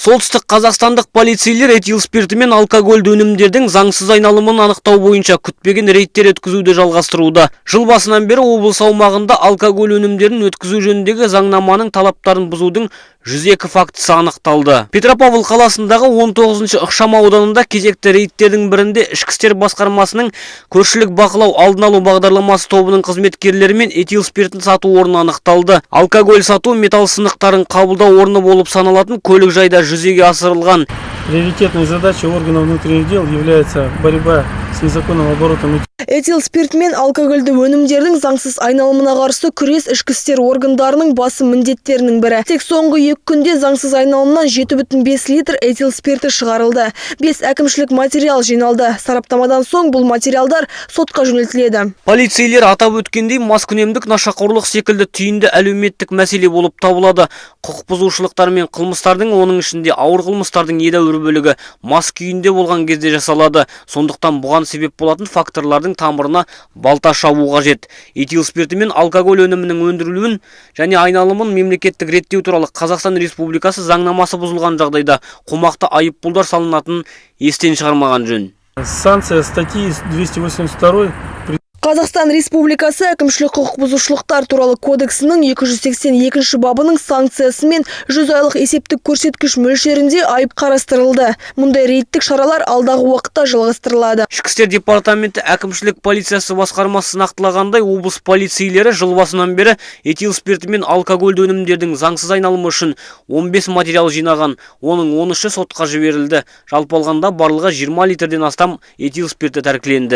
Солтүстік қазақстандық полицейлер этил спирті мен алкогольді өнімдердің заңсыз айналымын анықтау бойынша күтпеген рейдтер өткізуді жалғастыруда. Жыл басынан бері облыс аумағында алкоголь өнімдерін өткізу жөніндегі заңнаманың талаптарын бұзудың 102 фактісі анықталды. Петропавл қаласындағы 19 ықшам ауданында кезекті рейдтердің бірінде ішкі істер басқармасының көршілік бақылау алдын алу бағдарламасы тобының қызметкерлерімен этил спиртін сату орны анықталды. Алкоголь сату металл сынықтарын қабылдау орны болып саналатын көлік жайда жүзеге асырылған. Приоритетной задачей органов внутренних дел является борьба с незаконным оборотом Этил спирт мен алкогольді өнімдердің заңсыз айналымына қарсы күрес ішкі істер органдарының басым міндеттерінің бірі. Тек соңғы 2 күнде заңсыз айналымнан 7,5 литр этил спирті шығарылды. 5 әкімшілік материал жиналды. Сараптамадан соң бұл материалдар сотқа жөнелтіледі. Полицейлер атап өткендей, маскүнемдік нашақорлық секілді түйінді әлеуметтік мәселе болып табылады. Құқық бұзушылықтар мен қылмыстардың, оның ішінде ауыр қылмыстардың едәуір бөлігі мас күйінде болған кезде жасалады. Сондықтан бұған себеп болатын факторлардың тамырына балта шабу қажет. Этил спирті мен алкоголь өнімінің өндірілуін және айналымын мемлекеттік реттеу туралы Қазақстан Республикасы заңнамасы бұзылған жағдайда қомақты айыппұлдар салынатынын естен шығармаған жөн. Санкция статьи 282 Қазақстан Республикасы әкімшілік құқық бұзушылықтар туралы кодексінің 282 бабының санкциясымен 100 айлық есептік көрсеткіш мөлшерінде айып қарастырылды. Мұндай рейдтік шаралар алдағы уақытта жалғастырылады. Ішкі істер департаменті әкімшілік полициясы басқармасы нақтылағандай, облыс полицейлері жыл басынан бері этил спирті мен алкогольді өнімдердің заңсыз айналымы үшін 15 материал жинаған. Оның 13-і сотқа жіберілді. Жалпы алғанда, барлығы 20 литрден астам этил спирті тәркіленді.